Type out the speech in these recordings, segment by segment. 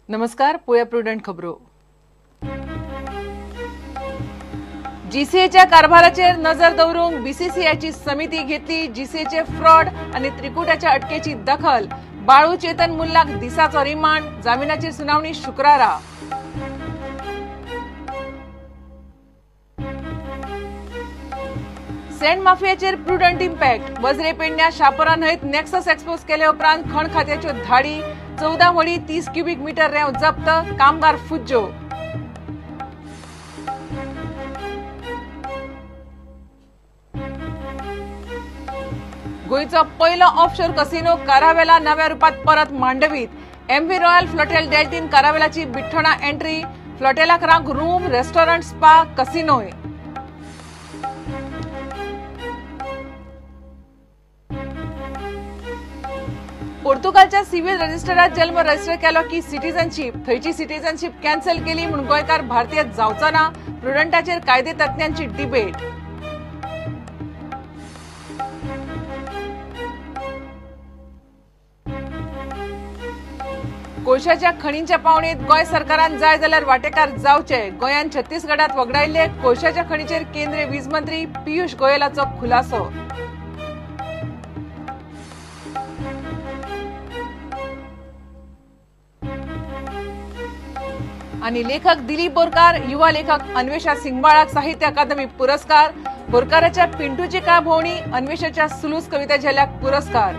नमस्कार, पळोवया प्रुडंट खबरो. जीसीएच्या कारभाराचेर नजर दवरूंक बीसीसीआयची समिती घेतली जीसीएचे फ्रॉड आनी त्रिकुटाच्या अटकेची दखल. बाळू चेतन मुल्लाक दिसाचो रिमांड, जामिनाची सुनावणी शुक्रारा. सँड माफियाचेर प्रुडंट इम्पॅक्ट. वज्रे पेडण्या शापोरा न्हंयत नेक्सस एक्सपोज केले उपरांत खण खात्याच्यो धाडी, 14 व्हडी 30 क्युबीक मिटर रेंव जप्त, कामगार फुज्जो. गोंयचो पयलो ऑफशोर कसिनो कारावेला नव्या रुपात परत मांडवीत. एमव्ही रॉयल फ्लोटेल डेल्टीन कारावेलाची बिठ्ठोणा एंट्री. फ्लोटेलाक रांक रूम, रेस्टॉरंट, स्पा, कसिनोय. पोर्तुगालच्या सिव्हिल रजिस्टरात जल्म रजिस्टर केलो की सिटीजनशीप, थंयची सिटीजनशीप कॅन्सल केली म्हूण गोंयकार भारतीय जावचो ना. प्रुडंटाचेर कायदे तज्ञांची डिबेट. कोळशाच्या खणींच्या पावणेत गोंय सरकारान जाय जाल्यार वाटेकार जावचे. गोंयान छत्तीसगडात वगडायल्ले कोळशाच्या खणीचेर केंद्रीय वीज मंत्री पियुष गोयलाचो खुलासो. आनी लेखक दिलीप बोरकार, युवा लेखक अन्वेषा सिंगबाळाक साहित्य अकादमी पुरस्कार. बोरकाराच्या पिंटूची का भोवणी, अन्वेषाच्या सुलूस कविता झेल्याक पुरस्कार.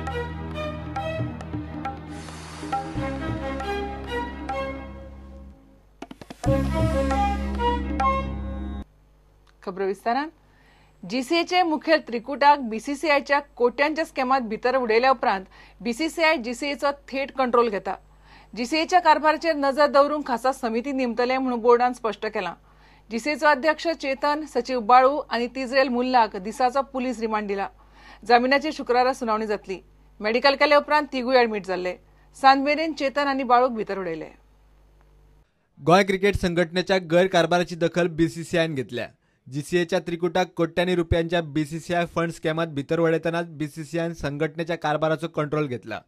खबरो विस्तारान. जीसीएचे मुखेल त्रिकुटाक बीसीसीआयच्या कोट्यांच्या स्कॅमात भितर उडयल्या उपरांत बीसीसीआय जीसीएचो थेट कंट्रोल घेता. जीसीएच्या कारभाराचेर नजर दवरूंक खासा समिती नेमतले म्हणून बोर्डान स्पश्ट केलां. जीसीएचो अध्यक्ष चेतन, सचीव बाळू आनी तिजरेल मुल्लाक दिसाचो पुलीस रिमांड दिला. जामिनाची शुक्रारा सुनावणी जातली. मेडिकल केले उपरांत तिगूय ऍडमीट जाल्ले. सांज मेरेन चेतन आनी बाळूक भितर उडयले. गोंय क्रिकेट संघटनेच्या गैरकारभाराची दखल बीसीसीआयन घेतल्या. जीसीएच्या त्रिकुटाक कोट्यांनी रुपयांच्या बीसीसीआय फंड स्कॅमात भितर वडयतनाच बीसीसीआयन संघटनेच्या कारभाराचो कंट्रोल घेतला.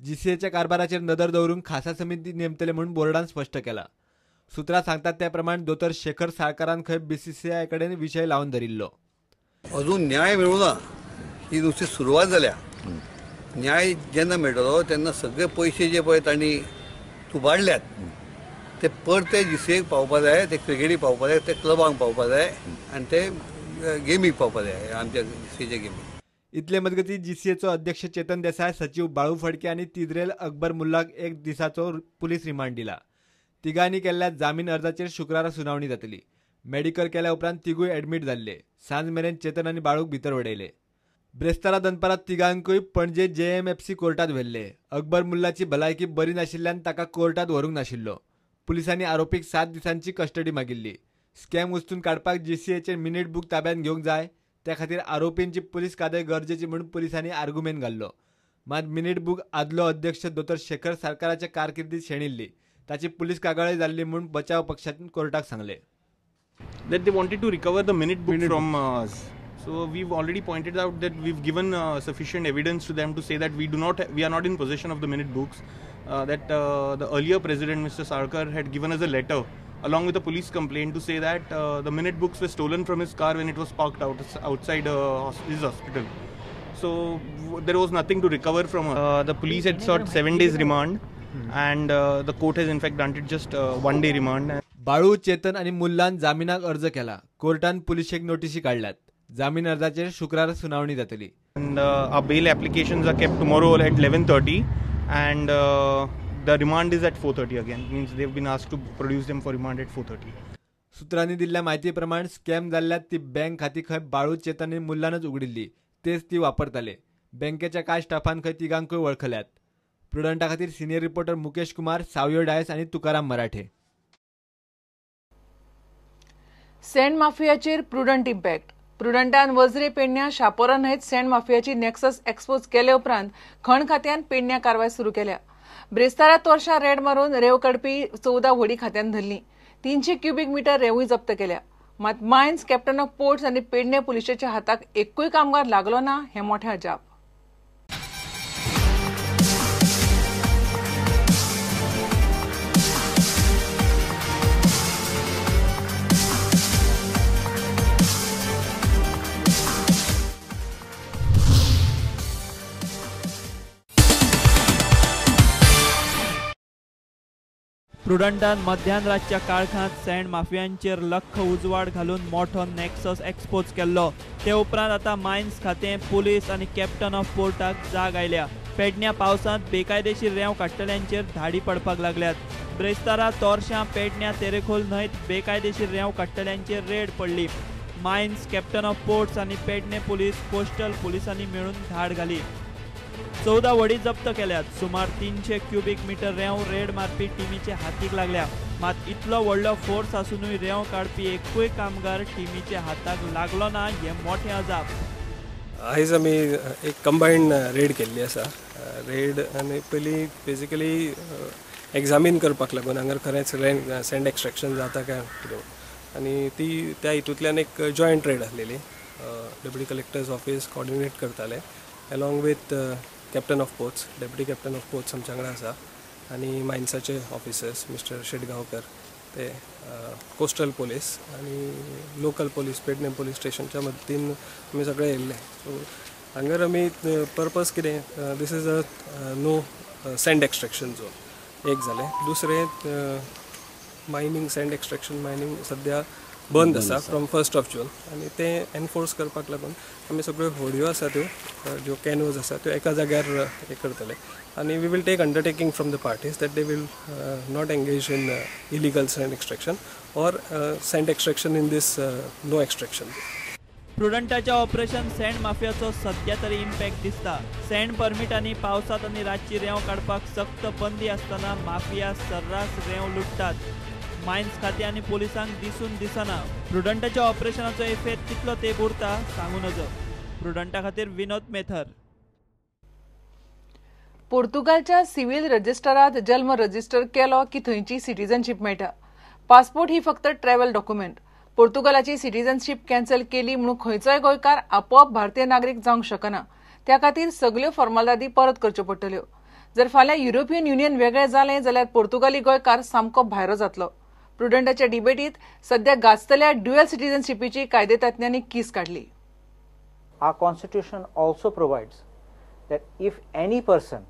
जीसीएच्या कारभाराचेर नदर दवरूंक खासा समिती नेमतले म्हूण बोर्डान स्पश्ट केला. सुत्रां सांगतात त्या प्रमाण दोतोर शेखर साळकारान खंय बीसीसीआय कडेन विशय लावन धरिल्लो. अजून न्याय मेळूना, ही नुस्ती सुरवात जाल्या. न्याय जेन्ना मेळटलो तेन्ना सगळे पयशे जे पळय तांणी तुबाडल्यात ते परते जीसीएक पावपा जाय, ते क्रिकेटीक पावपा जाय, ते क्लबांक पावपा जाय आनी ते गेमीक पावपा जाय, आमच्या जीसीएच्या गेमीक. इतले मजगती जीसीएचो अध्यक्ष चेतन देसाय, सचीव बाळू फडके आनी तिद्रेल अकबर मुल्लाक एक दिसाचो पुलीस रिमांड दिला. तिगांनी केल्ल्या जामीन अर्जाचेर शुक्रारा सुनावणी जातली. मेडिकल केल्या उपरांत तिगूय ऍडमीट जाल्ले. सांज मेरेन चेतन आनी बाळूक भितर उडयले. ब्रेस्तारा दनपारात तिगांकूय पणजे जेएमएफसी कोर्टात व्हेल्ले. अकबर मुल्लाची भलायकी बरी नाशिल्ल्यान ताका कोर्टात व्हरूंक नाशिल्लो. पुलिसांनी आरोपीक 7 दिसांची कस्टडी मागिल्ली. स्कॅम उस्तून काडपाक जीसीएचे मिनीट बूक ताब्यात घेवंक जाय, त्या खातीर आरोपींची पुलीस कादय गरजेची म्हूण पुलिसांनी आर्गुमेंट घाल्लो. मात मिनीट बूक आदलो अध्यक्ष दोतोर शेखर साळकाराच्या कारकिर्दीत शेणिल्ली, ताची पुलीस कागाळय जाल्ली म्हूण बचाव पक्षान कोर्टाक सांगले. That they wanted to recover the minute book from us. So we've already pointed out that we've given sufficient evidence to them to say that we are not in possession of the minute books. That the earlier president, Mr. Sarkar, had given us a letter along with a police complaint to say that the minute books were stolen from his car when it was parked outside his hospital. So there was nothing to recover from. The police had sought 7 days remand, and the court has in fact granted just 1 day remand. Balu, Chetan आनी मुल्लान जामिनाक अर्ज केला. कोर्टान पुलिशेक नोटीशी काडल्यात. जामीन अर्जाचेर शुक्रारा सुनावणी जातली. And our bail applications are kept tomorrow at 11:30 and the remand is at 4:30 again. Means they've been asked to produce them for remand at 4:30. सूत्रांनी दिल्ल्या माहिती प्रमाण स्कॅम जाल्ल्यात ती बँक खाती खंय बाळू, चेतन आनी मुल्लानच उगडिल्ली, तेच ती वापरताले. बँकेच्या कांय स्टाफान खंय तिगांकूय वळखल्यात. प्रुडंटा खातीर सिनियर रिपोर्टर मुकेश कुमार, सावयो डायस आनी तुकाराम मराठे. सँड माफियाचेर प्रुडंट इम्पॅक्ट. प्रुडंटान वज्रे पेडण्या शापोरा न्हंयत सँड माफियाची नेक्सस एक्सपोज केले उपरांत खण खात्यान पेडण्या कारवाय सुरू केल्या. ब्रेस्तारा तोरशा रेड मारून रेंव काडपी 14 व्हडी खात्यान धरली. 300 क्युबीक मिटर रेंवूय जप्त केल्या. मात मायन्स, कॅप्टन ऑफ पोर्ट्स आनी पेडणे पुलिशेच्या हाताक एकूय कामगार लागलो ना हें मोठें अजाप. प्रुडंटान मध्यान रातच्या काळखांत सँड माफियांचेर लख्ख उजवाड घालून मोठो नॅक्सस एक्सपोज केल्लो. ते उपरांत आतां मायन्स खातें, पुलीस आनी कॅप्टन ऑफ पोर्टाक जाग आयल्या. पेडण्या पावसांत बेकायदेशीर रेंव काडटल्यांचेर धाडी पडपाक लागल्यात. ब्रेस्तारा, तोरशां, पेडण्या, तेरेखोल न्हंयत बेकायदेशीर रेंव काडटल्यांचेर रेड पडली. मायन्स, कॅप्टन ऑफ पोर्ट्स आनी पेडणे पुलीस, कोस्टल पुलिसांनी मेळून धाड घाली. 14 व्हडीं जप्त केल्यात. सुमार 300 क्युबीक मिटर रेंव रेड मारपी टिमीचे हातीक लागल्या. मात इतलो व्हडलो फोर्स आसुनूय रेंव काडपी एकूय कामगार टिमीच्या हाताक लागलो ना हें मोठें अजाप. आयज आमी एक कंबायन्ड रेड केल्ली आसा. रेड आनी पयलीं बेजिकली एग्जामीन करपाक लागून हांगर खरेंच सँड एक्स्ट्रेक्शन जाता काय कितें, आनी ती त्या हितूंतल्यान एक जॉयंट रेड आसलेली. डेप्युटी कलेक्टर्स ऑफिस कॉर्डिनेट करताले along with captain of ports, deputy captain of ports आमच्या वांगडा आसा, आनी मायन्साचे ऑफिसर्स मिस्टर शेटगांवकर, ते कोस्टल पोलीस आनी लोकल पोलीस, पेडणे पोलीस स्टेशनच्या मदतीन आमी सगळे येयल्ले. सो हांगर आमी पर्पज कितें, this is a no sand extraction zone एक जालें. दुसरें, मायनींग, सँड एक्स्ट्रेक्शन मायनींग सद्या बंद आसा फ्रॉम 1 जून, आनी तें एनफोर्स करपाक लागून आमी सगळ्यो होडयो आसा त्यो, ज्यो कॅनोज आसा त्यो एका जाग्यार हें करतले, आनी we will take undertaking from the parties that they will not engage in illegal sand extraction or sand extraction in this no extraction. प्रुडंटाच्या operation send माफियाचो सद्या तरी इम्पॅक्ट दिसता. सँड परमिट आनी पावसांत आनी रातची रेंव काडपाक सक्त बंदी आसतना माफिया सर्रास रेंव लुट्टात. मायन्स खातें आनी पोलिसांक दिसून दिसना. प्रुडंटाच्या ऑपरेशनाचो इफेक्ट कितलो तेंप उरता सांगू नजो. प्रुडंटा खातीर विनोद मेथर. पोर्तुगालच्या सिव्हिल रजिस्टरात जल्म रजिस्टर केलो की थंयची सिटीजनशीप मेळटा. पासपोर्ट ही फक्त ट्रॅव्हल डॉक्युमेंट. पोर्तुगालाची सिटीजनशीप कॅन्सल केली म्हणून खंयचोय गोंयकार आपोआप भारतीय नागरीक जावंक शकना. त्या खातीर सगल्यो फॉर्मालिटी परत करच्यो पडटल्यो. जर फाल्यां युरोपियन युनियन वेगळें जालें जाल्यार पोर्तुगाली गोंयकार सामको भायरो जातलो. प्रुडंटाच्या डिबेटीत सध्या गाजतल्या ड्युअल सिटीजनशिपीची कायदेतज्ञांनी कीस काडली. Our constitution also provides that if any person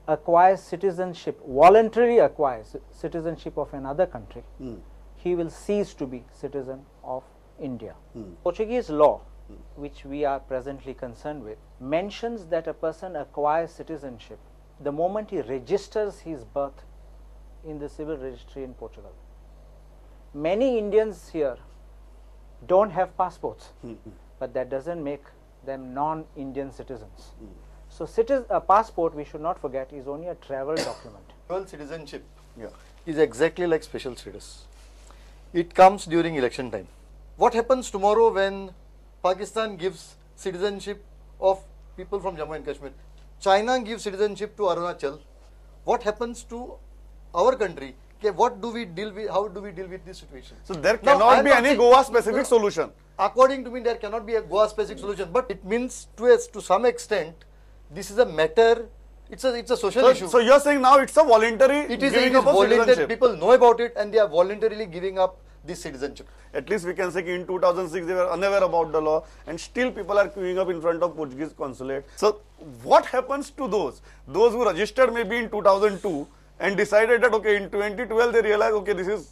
acquires citizenship, voluntarily acquires citizenship of another country, he will cease to be citizen of India. Portuguese law, which we are presently concerned with, mentions that a person acquires citizenship the moment he registers his birth in the civil registry in Portugal. Many Indians here don't have passports, but that doesn't make them non-Indian citizens. So a passport, we should not forget, is only a travel document. Dual citizenship is exactly like special status. It comes during election time. What happens tomorrow when Pakistan gives citizenship of people from Jammu and Kashmir? China gives citizenship to Arunachal. What happens to our country? Okay, what do we deal with? How do we deal with this situation? So there cannot be any Goa specific solution. According to me, there cannot be a Goa specific solution. But it means to some extent, this is a matter. It's a social issue. So you're saying now it's a voluntary. It is voluntary. People know about it and they are voluntarily giving up this citizenship. At least we can say in 2006 they were unaware about the law, and still people are queuing up in front of Portuguese consulate. So what happens to those who registered maybe in 2002 and decided that okay, in 2012 they realized okay, this is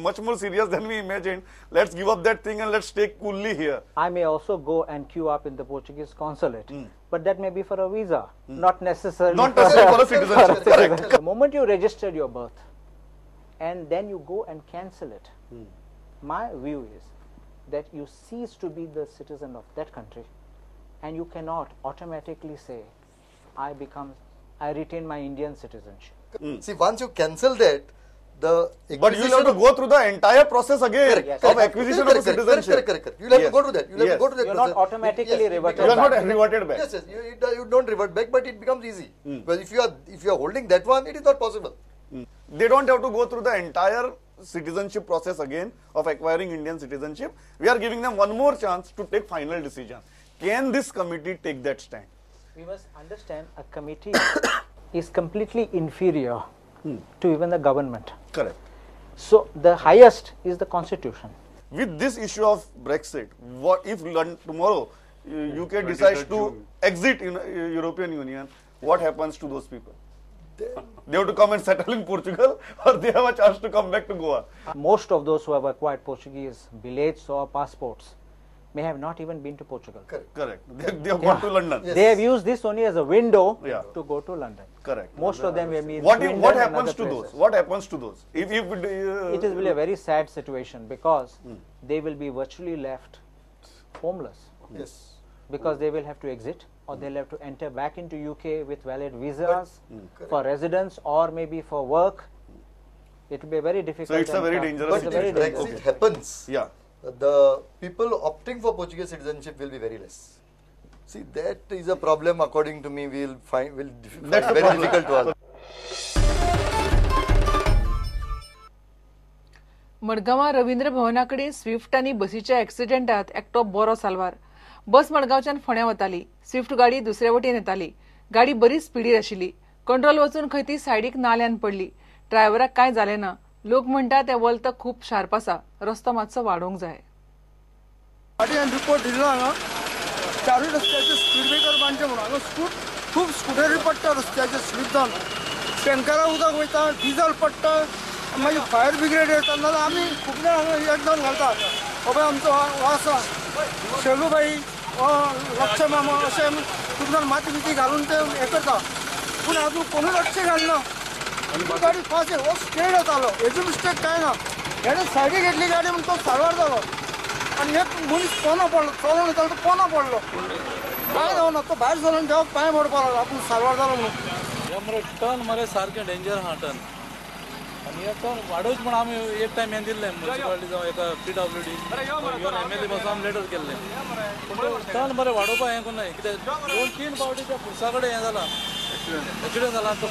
much more serious than we imagined. Let's give up that thing and let's stay coolly here. I may also go and queue up in the Portuguese consulate, but that may be for a visa, not necessarily for a citizenship. Correct. The moment you register your birth and then you go and cancel it, my view is that you cease to be the citizen of that country, and you cannot automatically say, I retain my Indian citizenship. See, once you cancel that, but you'll have to go through the entire process again of acquisition of citizenship. Correct. You'll have to go through that. You'll have to go through that. You're not automatically reverted. You are not reverted back. Yes, yes. You don't revert back, but it becomes easy. Well, if you are holding that one, it is not possible. They don't have to go through the entire citizenship process again of acquiring Indian citizenship. We are giving them one more chance to take final decision. Can this committee take that stand? We must understand a committee is completely inferior to even the government. Correct. So the highest is the constitution. With this issue of Brexit, what if tomorrow UK decides to exit European Union, what happens to those people? They have to come and settle in Portugal, or they have a chance to come back to Goa. Most of those who have acquired Portuguese billets or passports may have not even been to Portugal. Correct. Correct. They have gone to London. Yes. They have used this only as a window to go to London. Correct. Most of them may be. What happens to those? What happens to those? If it is really a very sad situation, because they will be virtually left homeless. Yes. Because they will have to exit, or they'll have to enter back into UK with valid visas for residence or maybe for work. It will be very difficult. So it's a very dangerous situation. But if Brexit happens, the people opting for Portuguese citizenship will be very less. See, that is a problem, according to me, we'll find that's very difficult to answer. मडगांवां रवींद्र भवना कडेन Swift आनी बसीच्या एक्सिडेंटात एकटो बरो साल्वार. बस मडगांवच्यान फोंड्यां वताली. Swift गाडी दुसरे वटेन येताली. गाडी बरीच स्पिडीर आशिल्ली. कंट्रोल वचून खंय ती सायडीक नाल्यान पडली. ड्रायव्हराक कांय जालें ना. लोक म्हणटा ते वल्त खूब शार्प आसा, रस्तो मातसो वाडोवंक जाय. गाडयेन रिपोर्ट दिल्लो हांगा चारूय रस्त्याचे स्पीड ब्रेकर बांदचे म्हणून. हांगा खूब स्कुटरी पडटा रस्त्याचे स्लीप जावन, टँकरा उदक वयता, डिजल पडटा, मागीर फायर ब्रिगेड येता. नाजाल्यार आमी खूब जाण हांगा एकदां घालता, हो पळय आमचो हो आसा शेलूबाई, हो लक्ष मामा, अशें आमी खूब जाण माती बिती घालून ते हें करता. पूण आजून कोणूच लक्ष घालना. गाडी फास्ट हो स्ट्रेट येतालो, हेजो मिस्टेक कांय ना. हेणें सायडीक घेतली गाडी म्हूण तो साल्वार जालो. आनी एक मनीस पोना पडलो, चलोन येतालो तो पोना पडलो, कांय जावना. तो भायर सरलो आनी देवाक पांय मोडपाक लागलो, आपूण साल्वार जालो म्हणून. हे मरे टर्न मरे सारकें डेंजर आहा टर्न. आनी हे टर्न वाडोवच म्हण आमी एक टायम हें दिल्लें मुन्सिपालिटी जावं एका PWD even MLA पासून आमी लेटर केल्लें. पूण टर्न बरें वाडोवपाक हें करूं कित्याक 2-3 फावटी त्या पुलिसा कडेन हें जालां, एक्सिडंट जाला. तो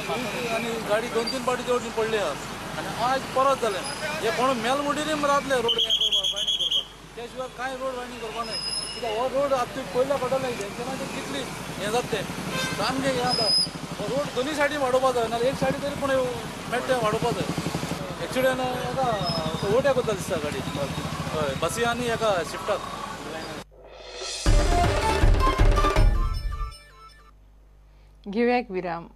आनी गाडी 2-3 फावटी तेवटेन पडली आहा आनी आज परत जालें. हे कोण मेल म्हणटीर रावतले रोड हें करपाक, वायंडींग करपाक. त्या शिवाय कांय रोड वायंडींग करपाक न्हय, कित्याक हो रोड आतां पयल्या पडटलें जंक्शनाचेर कितली हें जाता तें सामकें हें जाता. हो रोड दोनूय सायडीन वाडोवपाक जाय, नाल्यार एक सायडीन तरी पूण मेळटा तें वाडोवपाक जाय. एक्सिडंट एका ओवरटेक करता दिसता गाडी, हय बसी आनी एका शिफ्टाक. घेवया एक विराम.